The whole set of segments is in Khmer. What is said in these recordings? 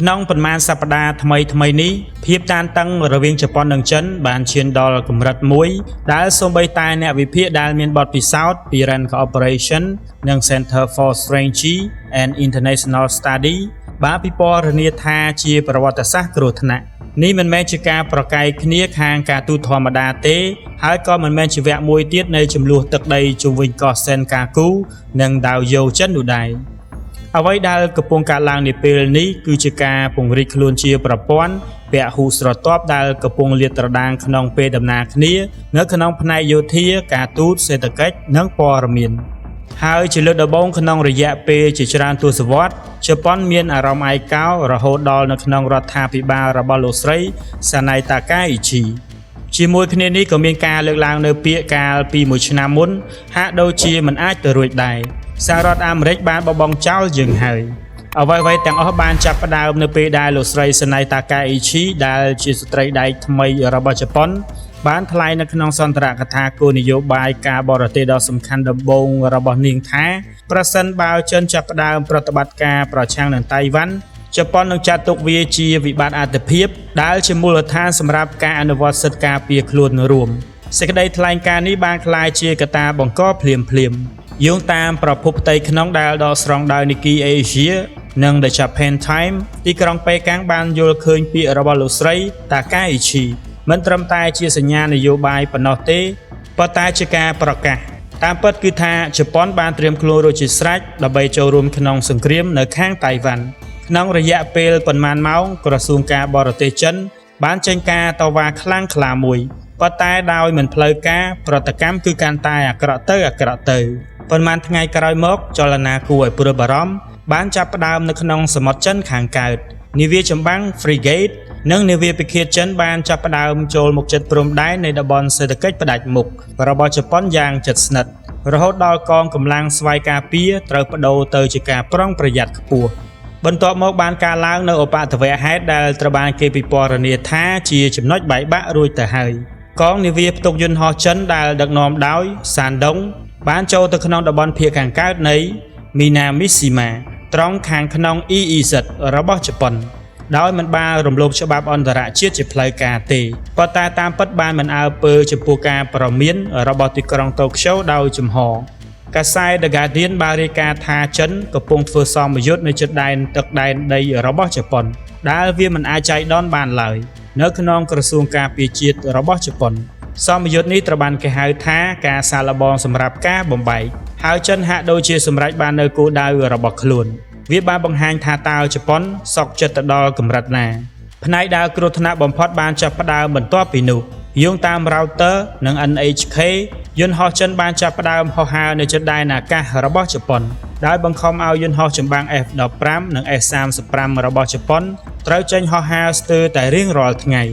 ក្នុងប៉ុន្មានសប្តាហ៍ថ្មីថ្មីៗនេះភាពតានតឹងរវាងជប៉ុននិងចិនបានឈានដល់កម្រិតមួយដែលសូម្បីតែអ្នកវិភាគដែលមានបទពិសោធន៍ពី Rand Corporation និង Center for Strategy and International Study បានពិពណ៌នាថាជាប្រវត្តិសាស្ត្រគ្រោះថ្នាក់នេះមិនមែនជាការប្រកែកគ្នាខាងការទូតធម្មតាទេ ហើយក៏មិនមែនជាវគ្គមួយទៀតនៃចំនួនទឹកដីជុំវិញកោះសេនកាគូនិងដាវយ៉ូចិននោះដែរអ្វីដែលកំពុងកើតឡើងនាពេលនេះគឺជាការពង្រីកខ្លួនជាប្រព័ន្ធពហុស្រទាប់ដែលកំពុងលាតត្រដាងក្នុងពេលដំណើរគ្នានៅក្នុងផ្នែកយោធាការទូតសេដ្ឋកិច្ចនិងព័ត៌មាន ហើយជាលើកដំបូងក្នុងរយៈពេលជាច្រើនទសវត្សរ៍ជប៉ុនមានអារម្មណ៍ឯកោរហូតដល់នៅក្នុងរដ្ឋាភិបាលរបស់លោកស្រីសាណៃតាកាអ៊ីជីជាមួយគ្នានេះក៏មានការលើកឡើងនៅពាក្យកាលពីមួយឆ្នាំមុនហាក់ដូចជាមិនអាចទៅរួចដែរសហរដ្ឋអាមេរិកបានបបងចោលយើងហើយអ្វីៗទាំងអស់បានចាប់ផ្ដើមនៅពេលដែលលោកស្រីសាណៃតាកាអ៊ីឈីដែលជាស្ត្រីដែកថ្មីរបស់ជប៉ុន បានថ្លែងនៅក្នុងសន្ទរកថាគោលនយោបាយការបរទេសដ៏សំខាន់ដំបូងរបស់នាងថាប្រសិនបើចិនចាប់ផ្ដើមប្រតិបត្តិការប្រឆាំងនឹងតៃវ៉ាន់ជប៉ុននឹងចាត់ទុកវាជាវិបត្តិអាទិភាពដែលជាមូលដ្ឋានសម្រាប់ការអនុវត្តសិទ្ធិការពារខ្លួនរួមសេចក្តីថ្លែងការណ៍នេះបានក្លាយជាកត្តាបង្កភ្លាមភ្លាមៗយោងតាមប្រភពផ្ទៃក្នុងដែលដកស្រង់ដោយ Nikkei Asia និង The Japan Times ទីក្រុងប៉េកាំងបានយល់ឃើញពាក្យរបស់លោកស្រីតាកាអ៊ីឈីមិនត្រឹមតែជាសញ្ញានយោបាយប៉ុណ្ណោះទេប៉ុន្តែជាការប្រកាសតាមពិតគឺថាជប៉ុនបានត្រៀមខ្លួនរួចជាស្រេចដើម្បីចូលរួមក្នុងសង្គ្រាមនៅខាងតៃវ៉ាន់ក្នុងរយៈពេលប៉ុន្មានម៉ោងក្រសួងការបរទេសចិនបានចេញការតវ៉ាខ្លាំងក្លាមួយប៉ុន្តែដោយមិនផ្លូវការប្រតិកម្មគឺកាន់តែអាក្រក់ទៅអាក្រក់ទៅប៉ុន្មានថ្ងៃក្រោយមកចលនាគួរឲ្យព្រួយបារម្ភបានចាប់ផ្ដើមនៅក្នុងសមុទ្រចិនខាងកើតនាវាចម្បាំង Frigate និងនាវាពិឃាតចិនបានចាប់ផ្ដើមចូលមកជិតព្រំដែននៃតំបន់សេដ្ឋកិច្ចផ្ដាច់មុខរបស់ជប៉ុនយ៉ាងជិតស្និទ្ធរហូតដល់កងកម្លាំងស្វ័យការពារត្រូវបដូរទៅជាការប្រុងប្រយ័ត្នខ្ពស់បន្ទាប់មកបានកើតឡើងនៅឧបទ្ទវហេតុដែលត្រូវបានគេពិពណ៌នាថាជាចំណុចបែកបាក់រួចទៅហើយកងនាវាផ្ទុកយន្តហោះចិនដែលដឹកនាំដោយសានដុងបានចូលទៅក្នុងតំបន់ភាគខាងកើតនៃមីណាមីស៊ីម៉ាត្រង់ខាងក្នុង EEZ របស់ជប៉ុន ដោយមិនបានរំលោភច្បាប់អន្តរជាតិជាផ្លូវការទេប៉ុន្តែតាមពិតបានមិនអើពើចំពោះការប្រមានរបស់ទីក្រុងតូក្យូដោយចំហកាសែត The Guardian បានរាយការណ៍ថាចិនកំពុងធ្វើសមយុទ្ធនៅជិតដែនទឹកដែនដីរបស់ជប៉ុនដែលវាមិនអាចចៃដន្យបានឡើយនៅក្នុងក្រសួងការពារជាតិរបស់ជប៉ុនសមយុទ្ធនេះត្រូវបានគេហៅថាការសាកល្បងសម្រាប់ការបំបែកហើយចិនហាក់ដូចជាសម្រេចបាននៅគោលដៅរបស់ខ្លួន វាបានបង្ហាញថាតើជប៉ុនសក់ចិត្តទៅដល់កម្រិតណាផ្នែកដែលគ្រោះថ្នាក់បំផុតបានចាប់ផ្ដើមបន្ទាប់ពីនោះយោងតាម Reuters និង NHK យន្តហោះចិនបានចាប់ផ្ដើមហោះហើរនៅជិតដែនអាកាសរបស់ជប៉ុនដោយបង្ខំឲ្យយន្តហោះចម្បាំង F-15 និង F-35 របស់ជប៉ុនត្រូវចេញហោះហើរស្ទើរតែរៀងរាល់ថ្ងៃ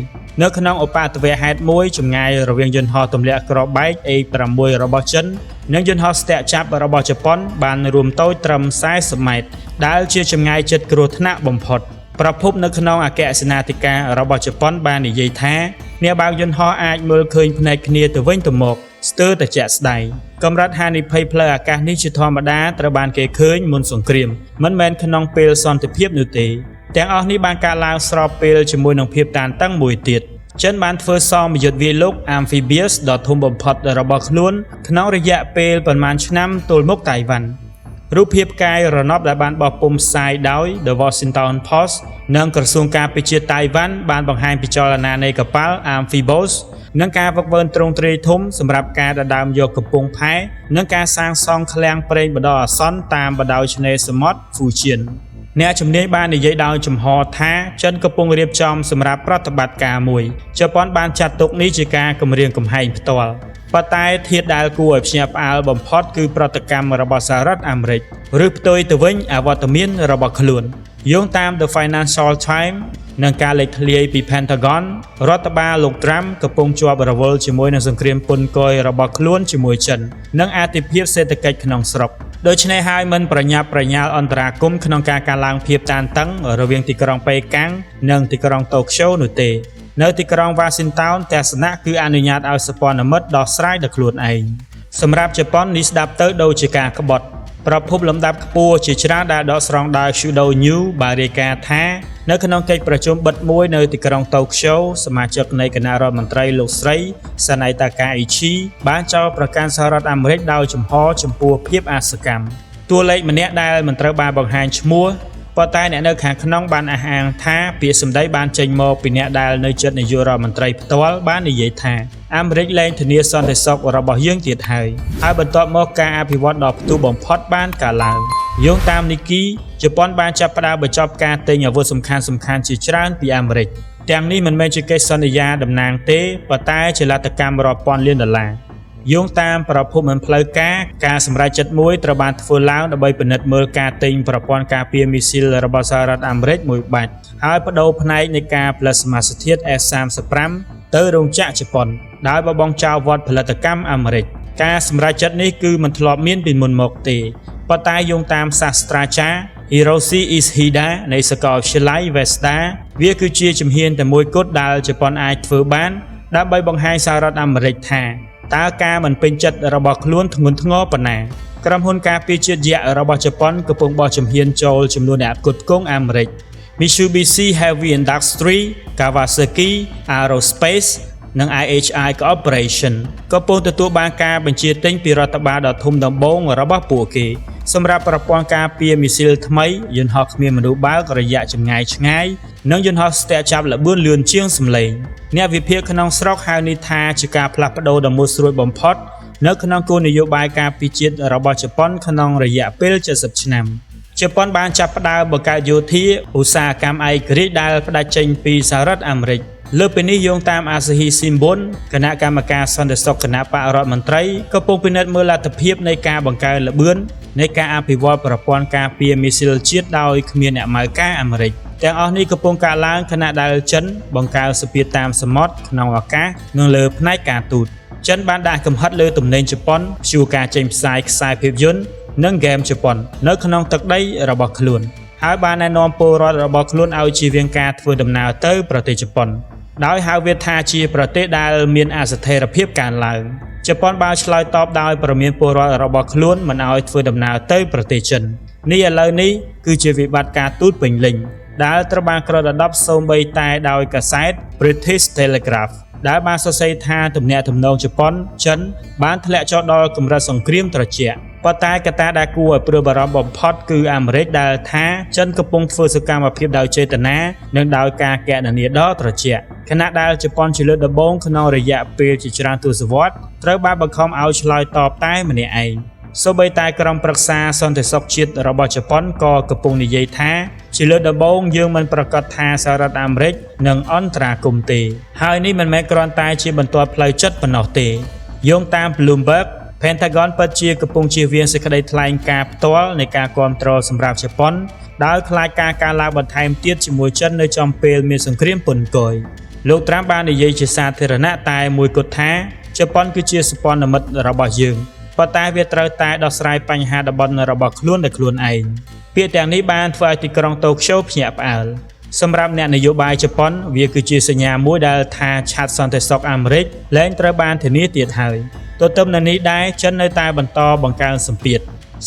នៅក្នុងឧបទ្ទវហេតុមួយចម្ងាយរវាងយន្តហោះទម្លាក់គ្រាប់បែក A6 របស់ចិននិងយន្តហោះស្ទាក់ចាប់របស់ជប៉ុនបានរួមតូចត្រឹម40ម៉ែត្រដែលជាចម្ងាយជិតគ្រោះថ្នាក់បំផុតប្រភពនៅក្នុងអគ្គសេនាធិការរបស់ជប៉ុនបាននិយាយថាអ្នកបើកយន្តហោះអាចមើលឃើញភ្នែកគ្នាទៅវិញទៅមកស្ទើរតែជាក់ស្ដែងកម្រិតហានិភ័យផ្លូវអាកាសនេះជាធម្មតាត្រូវបានគេឃើញមុនសង្គ្រាមមិនមែនក្នុងពេលសន្តិភាពនោះទេទាំងអស់នេះបានកើតឡើងស្របពេលជាមួយនឹងភាពតានតឹងមួយទៀតចិនបានធ្វើសមយុទ្ធវាយលុក Amphibious ដ៏ធំបំផុតរបស់ខ្លួនក្នុងរយៈពេលប្រមាណឆ្នាំទល់មុខតៃវ៉ាន់រូបភាពផ្កាយរណបដែលបានបោះពុម្ពផ្សាយដោយ The Washington Post និងក្រសួងការពារជាតិតៃវ៉ាន់បានបង្ហាញពីចលនានៃកប៉ាល់ Amphibious និងការវឹកវើទ្រង់ទ្រាយធំសម្រាប់ការដណ្ដើមយកកំពង់ផែនិងការសាងសង់ឃ្លាំងប្រេងបណ្ដោះអាសន្នតាមបណ្ដោយឆ្នេរសមុទ្រហ្វូជៀនអ្នកជំនាញបាននិយាយដោយចំហថាចិនកំពុងរៀបចំសម្រាប់ប្រតិបត្តិការមួយជប៉ុនបានចាត់ទុកនេះជាការគំរាមកំហែងផ្ទាល់ប៉ុន្តែធាតុដែលគួរឲ្យភ្ញាក់ផ្អើលបំផុតគឺប្រតិកម្មរបស់សហរដ្ឋអាមេរិកឬផ្ទុយទៅវិញអវត្តមានរបស់ខ្លួនយោងតាម The Financial Times និងការលេចធ្លាយពី Pentagon រដ្ឋបាលលោកត្រាំកំពុងជាប់រវល់ជាមួយនឹងសង្គ្រាមពន្ធគយរបស់ខ្លួនជាមួយចិននិងអាទិភាពសេដ្ឋកិច្ចក្នុងស្រុកដូច្នេះហើយមិនប្រញាប់ប្រញាល់អន្តរាគមន៍ក្នុងការកើនឡើងភាពតានតឹងរវាងទីក្រុងប៉េកាំងនិងទីក្រុងតូក្យូនោះទេនៅទីក្រុងវ៉ាស៊ីនតោនទស្សនៈគឺអនុញ្ញាតឲ្យសម្ព័ន្ធមិត្តដោះស្រាយដោយខ្លួនឯងសម្រាប់ជប៉ុននេះស្ដាប់ទៅដូចជាការក្បត់ ប្រភពលំដាប់ខ្ពស់ជាច្រើនដែលដកស្រង់ដោយ Kyodo News បានរាយការណ៍ថានៅក្នុងកិច្ចប្រជុំបិទមួយនៅទីក្រុងតូក្យូសមាជិកនៃគណៈរដ្ឋមន្ត្រីលោកស្រីសាណៃតាកាអ៊ីឈីបានចោទប្រកាន់សហរដ្ឋអាមេរិកដោយចំហចំពោះភាពអសកម្មតួលេខម្នាក់ដែលមិនត្រូវបានបង្ហាញឈ្មោះប៉ុន្តែអ្នកនៅខាងក្នុងបានអះអាងថាពាក្យសម្ដីបានចេញមកពីអ្នកដែលនៅជិតនាយករដ្ឋមន្ត្រីផ្ទាល់បាននិយាយថាអាមេរិកលែងធានាសន្តិសុខរបស់យើងទៀតហើយហើយបន្ទាប់មកការអភិវឌ្ឍដ៏ផ្ទុះបំផុតបានកើតឡើងយោងតាមនីគីជប៉ុនបានចាប់ផ្ដើមបញ្ចប់ការទិញអាវុធសំខាន់ៗជាច្រើនពីអាមេរិកទាំងនេះមិនមែនជាកិច្ចសន្យាតំណាងទេប៉ុន្តែជាលទ្ធកម្មរាប់ពាន់លានដុល្លារយោងតាមប្រភពមិនផ្លូវការការសម្រេចចិត្តមួយត្រូវបានធ្វើឡើងដើម្បីពិនិត្យមើលការទិញប្រព័ន្ធការពារមីស៊ីលរបស់សហរដ្ឋអាមេរិកមួយបាច់ហើយបដូរផ្នែកនៃការផលិតសមាសធាតុ S35 ទៅរោងចក្រជប៉ុនដោយបបង់ចោលវត្តផលិតកម្មអាមេរិកការសម្រេចចិត្តនេះគឺមិនធ្លាប់មានពីមុនមកទេប៉ុន្តែយោងតាមសាស្ត្រាចារ្យ Hiroshi Ishida នៃសាកលវិទ្យាល័យ Waseda វាគឺជាជំហានតែមួយគត់ដែលជប៉ុនអាចធ្វើបានដើម្បីបង្ហាញសហរដ្ឋអាមេរិកថាតើការមិនពេញចិត្តរបស់ខ្លួនធ្ងន់ធ្ងរប៉ុណ្ណាក្រុមហ៊ុនការពារជាតិយក្សរបស់ជប៉ុនកំពុងបោះជំហានចូលចំនួនអ្នកផ្គត់ផ្គង់អាមេរិក Mitsubishi Heavy Industries, Kawasaki Aerospace និង IHI Corporation កំពុងទទួលបានការបញ្ជាទិញពីរដ្ឋបាលដ៏ធំដំបូងរបស់ពួកគេសម្រាប់ប្រព័ន្ធការពារមីស៊ីលថ្មីយន្តហោះគ្មានមនុស្សបើករយៈចម្ងាយឆ្ងាយនិងយន្តហោះស្ទាក់ចាប់ល្បឿនលឿនជាងសំឡេងអ្នកវិភាគក្នុងស្រុកហៅនេះថាជាការផ្លាស់ប្ដូរដ៏មុតស្រួចបំផុតនៅក្នុងគោលនយោបាយការពារជាតិរបស់ជប៉ុនក្នុងរយៈពេល70ឆ្នាំជប៉ុនបានចាប់ផ្ដើមបង្កើតយោធាឧស្សាហកម្មឯករាជ្យដែលផ្ដាច់ចេញពីសហរដ្ឋអាមេរិកលើពីនេះយោងតាមអាសាហ៊ីស៊ីមប៊ុនគណៈកម្មការសន្តិសុខគណៈបករដ្ឋមន្ត្រីកំពុងពិនិត្យមើលលទ្ធភាពនៃការបង្កើនល្បឿននៃការអភិវឌ្ឍប្រព័ន្ធការពារមីស៊ីលជាតិដោយគ្មានអ្នកម៉ៅការអាមេរិកទាំងអស់នេះកំពុងកើតឡើងខណៈដែលចិនបង្កើនសម្ពាធតាមសមុទ្រក្នុងឱកាសនិងលើផ្នែកការទូតចិនបានដាក់កំហិតលើទំនិញជប៉ុនព្យួរការចេញផ្សាយខ្សែភាពយន្តនិងហ្គេមជប៉ុននៅក្នុងទឹកដីរបស់ខ្លួនហើយបានណែនាំពលរដ្ឋរបស់ខ្លួនឲ្យជៀសវាងការធ្វើដំណើរទៅប្រទេសជប៉ុនដោយហៅវាថាជាប្រទេសដែលមានអស្ថិរភាពកើនឡើងជប៉ុនបានឆ្លើយតបដោយព្រមានពលរដ្ឋរបស់ខ្លួនមិនឲ្យធ្វើដំណើរទៅប្រទេសចិននេះឥឡូវនេះគឺជាវិបត្តិការទូតពេញលេញដែលត្រូវបានគ្របដណ្ដប់សូម្បីតែដោយកាសែត British Telegraph ដែលបានសរសេរថាទំនាក់ទំនងជប៉ុនចិនបានធ្លាក់ចុះដល់កម្រិតសង្គ្រាមត្រជាក់ប៉ុន្តែកត្តាដែលគួរឲ្យព្រួយបារម្ភបំផុតគឺអាមេរិកដែលថាចិនកំពុងធ្វើសកម្មភាពដោយចេតនានិងដោយការកណនាដ៏ត្រជាក់ខណៈដែលជប៉ុនជាលើកដំបូងក្នុងរយៈពេលជាច្រើនទសវត្សរ៍ត្រូវបានបង្ខំឲ្យឆ្លើយតបតែម្នាក់ឯងសូម្បីតែក្រុមប្រឹក្សាសន្តិសុខជាតិរបស់ជប៉ុនក៏កំពុងនិយាយថាជាលើកដំបូងយើងមិនប្រកាសថាសហរដ្ឋអាមេរិកនឹងអន្តរាគមន៍ទេហើយនេះមិនមែនគ្រាន់តែជាបន្ទាត់ផ្លូវចិត្តប៉ុណ្ណោះទេយោងតាម Bloomberg Pentagon ពិតជាកំពុងជៀសវាងសេចក្តីថ្លែងការណ៍ផ្ទាល់នៃការគាំទ្រសម្រាប់ជប៉ុនដោយខ្លាចការកើនឡើងបន្ថែមទៀតជាមួយចិននៅចំពេលមានសង្គ្រាមពន្ធគយលោកត្រាំបាននិយាយជាសាធារណៈតែមួយគត់ថាជប៉ុនគឺជាសម្ព័ន្ធមិត្តរបស់យើងប៉ុន្តែវាត្រូវតែដោះស្រាយបញ្ហាតំបន់របស់ខ្លួនដោយខ្លួនឯងពាក្យទាំងនេះបានធ្វើឲ្យទីក្រុងតូក្យូភ្ញាក់ផ្អើលសម្រាប់អ្នកនយោបាយជប៉ុនវាគឺជាសញ្ញាមួយដែលថាឆ័ត្រសន្តិសុខអាមេរិកលែងត្រូវបានធានាទៀតហើយទន្ទឹមនឹងនេះដែរចិននៅតែបន្តបង្កើនសម្ពាធ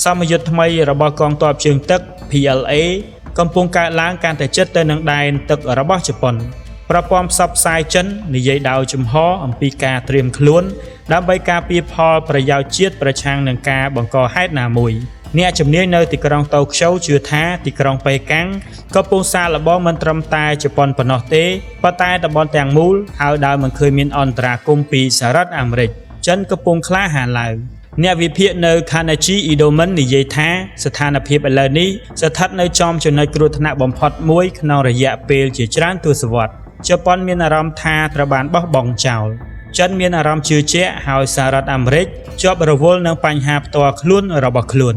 សមយុទ្ធថ្មីរបស់កងទ័ពជើងទឹក PLA កំពុងកើតឡើងកាន់តែជិតទៅនឹងដែនទឹករបស់ជប៉ុនប្រព័ន្ធផ្សព្វផ្សាយចិននិយាយដោយចំហអំពីការត្រៀមខ្លួនដើម្បីការពារផលប្រយោជន៍ជាតិប្រឆាំងនឹងការបង្កហេតុណាមួយអ្នកជំនាញនៅទីក្រុងតូក្យូជឿថាទីក្រុងប៉េកាំងកំពុងសាកល្បងមិនត្រឹមតែជប៉ុនប៉ុណ្ណោះទេប៉ុន្តែតំបន់ទាំងមូលហើយដោយមិនឃើញមានអន្តរាគមន៍ពីសហរដ្ឋអាមេរិកចិនកំពុងក្លាហានឡើងអ្នកវិភាគនៅ Carnegie Endowment និយាយថាស្ថានភាពឥឡូវនេះស្ថិតនៅចំចំណុចគ្រោះថ្នាក់បំផុតមួយក្នុងរយៈពេលជាច្រើនទសវត្សរ៍ជប៉ុនមានអារម្មណ៍ថាត្រូវបានបោះបង់ចោលចិនមានអារម្មណ៍ជឿជាក់ហើយសហរដ្ឋអាមេរិកជាប់រវល់នឹងបញ្ហាផ្ទាល់ខ្លួនរបស់ខ្លួន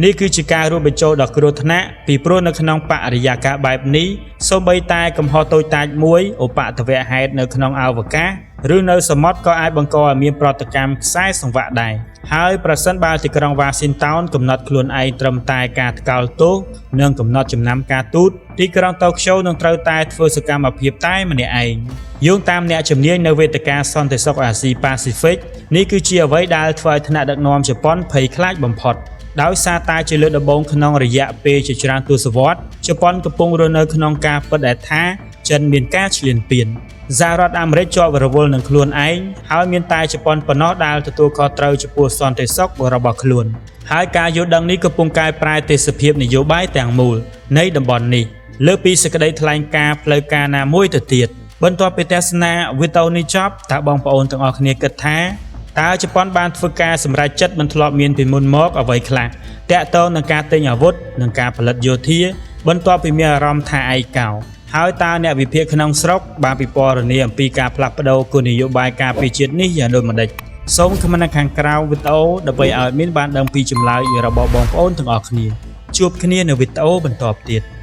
នេះគឺជាការរួមបញ្ចូលដ៏គ្រោះថ្នាក់ពីព្រោះនៅក្នុងបរិយាកាសបែបនេះសូម្បីតែកំហុសតូចតាចមួយឧបទ្ទវហេតុនៅក្នុងអវកាសឬនៅសមុទ្រក៏អាចបង្កឲ្យមានប្រតិកម្មខ្សែសង្វាក់ដែរហើយប្រសិនបើទីក្រុងវ៉ាស៊ីនតោនកំណត់ខ្លួនឯងត្រឹមតែការថ្កោលទោសនិងកំណត់ចំណាំការទូតទីក្រុងតូក្យូនឹងត្រូវតែធ្វើសកម្មភាពតែម្នាក់ឯងយោងតាមអ្នកជំនាញនៅវេទិកាសន្តិសុខអាស៊ីប៉ាស៊ីហ្វិកនេះគឺជាអ្វីដែលធ្វើឲ្យថ្នាក់ដឹកនាំជប៉ុនភ័យខ្លាចបំផុត។ ដោយសារតែជាលើកដំបូងក្នុងរយៈពេលជាច្រើនទសវត្សរ៍ជប៉ុនកំពុងរស់នៅក្នុងការពិតដែលថាចិនមានការឈ្លានពានសហរដ្ឋអាមេរិកជាប់រវល់នឹងខ្លួនឯងហើយមានតែជប៉ុនប៉ុណ្ណោះដែលទទួលខុសត្រូវចំពោះសន្តិសុខរបស់ខ្លួនហើយការយល់ដឹងនេះកំពុងកែប្រែទេសភាពនយោបាយទាំងមូលនៃតំបន់នេះលើសពីសេចក្តីថ្លែងការណ៍ផ្លូវការណាមួយទៅទៀតបន្ទាប់ពីទស្សនាវីដេអូនេះចប់តើបងប្អូនទាំងអស់គ្នាគិតថាតើជប៉ុនបានធ្វើការសម្រេចចិត្តមិនធ្លាប់មានពីមុនមកអ្វីខ្លះតាក់ទងនឹងការទិញអាវុធនិងការផលិតយោធាបន្ទាប់ពីមានអារម្មណ៍ថាឯកោហើយតើអ្នកវិភាគក្នុងស្រុកបានពិពណ៌នាអំពីការផ្លាស់ប្ដូរគោលនយោបាយការពារជាតិនេះយ៉ាងដូចម្តេចសូម comment នៅខាងក្រោមវីដេអូដើម្បីឲ្យមានបានដឹងពីចម្លើយរបស់បងប្អូនទាំងអស់គ្នាជួបគ្នានៅវីដេអូបន្តទៀត។